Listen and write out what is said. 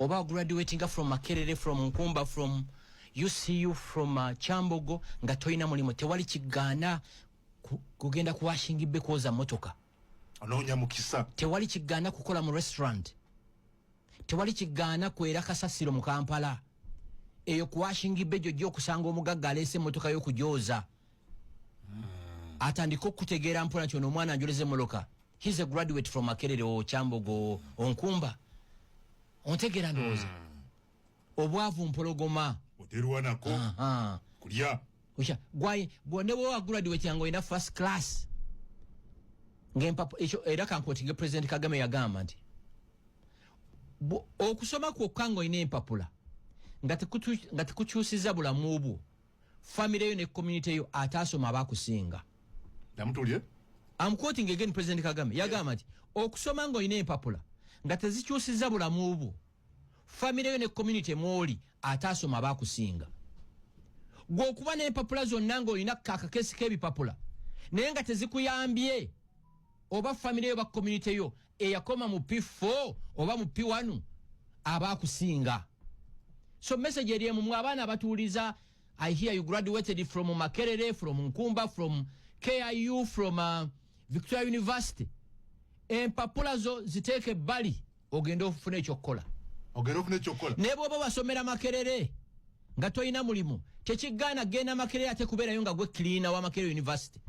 Oba graduatinga from Makerere, from Nkumba, from UCU, from Kyambogo, nga tolina mulimu, tewali kigaana kugenda ku washing bay kwoza motoka. Onoonya mukisa. Tewali kigaana kukola mu restaurant. Tewali kigaana kwera kasasiro mu Kampala. Eyo ku washing bay gyojja okusanga omugagga aleese emmotoka y'okugyoza, atandike okutegeera mpola nti ono omwana anjoleza emmotoka, he's a graduate from Makerere o Kyambogo Onkumba. Ontegeera ndowooza? Obwavu mpologoma. Oterwanako. Kulya. Osha gwaye bwone bwe graduate yange olina first class ng'empapu ekyo. Era kanquotinge President Kagame, yagamba nti okusoma kwokka ng'olina empapula nga tekukyusiza bulamu bwo, famire yo ne community yo, ataasoma abakusinga. Namutulye. I'm quoting again President Kagame. Yagamba nti okusoma ng'olina empapula nga tezikyusiza bulamu bwo, famire yo ne community mwoli, ataasoma abakusinga. Gwe okuba n'empapula zonna ng'olina kakakesi k'ebipapula naye nga tezikuyambye oba famire yo oba community yo, eyakoma mu P4 oba mu P1 abakusinga. So message eri emu, mwe abaana abatuuliza, I hear you graduated from Makerere, from Nkumba, from KIU, from Victoria University, empapula zo ziteeke ebbali, ogende ofune ekyokukola. Ogenda ofuna ekyokukola. Naye bw'oba wasomera Makerere nga tolina mulimu, tekigaana genda Makerere ate kubeerayo nga gwe cleaner wa Makerere University.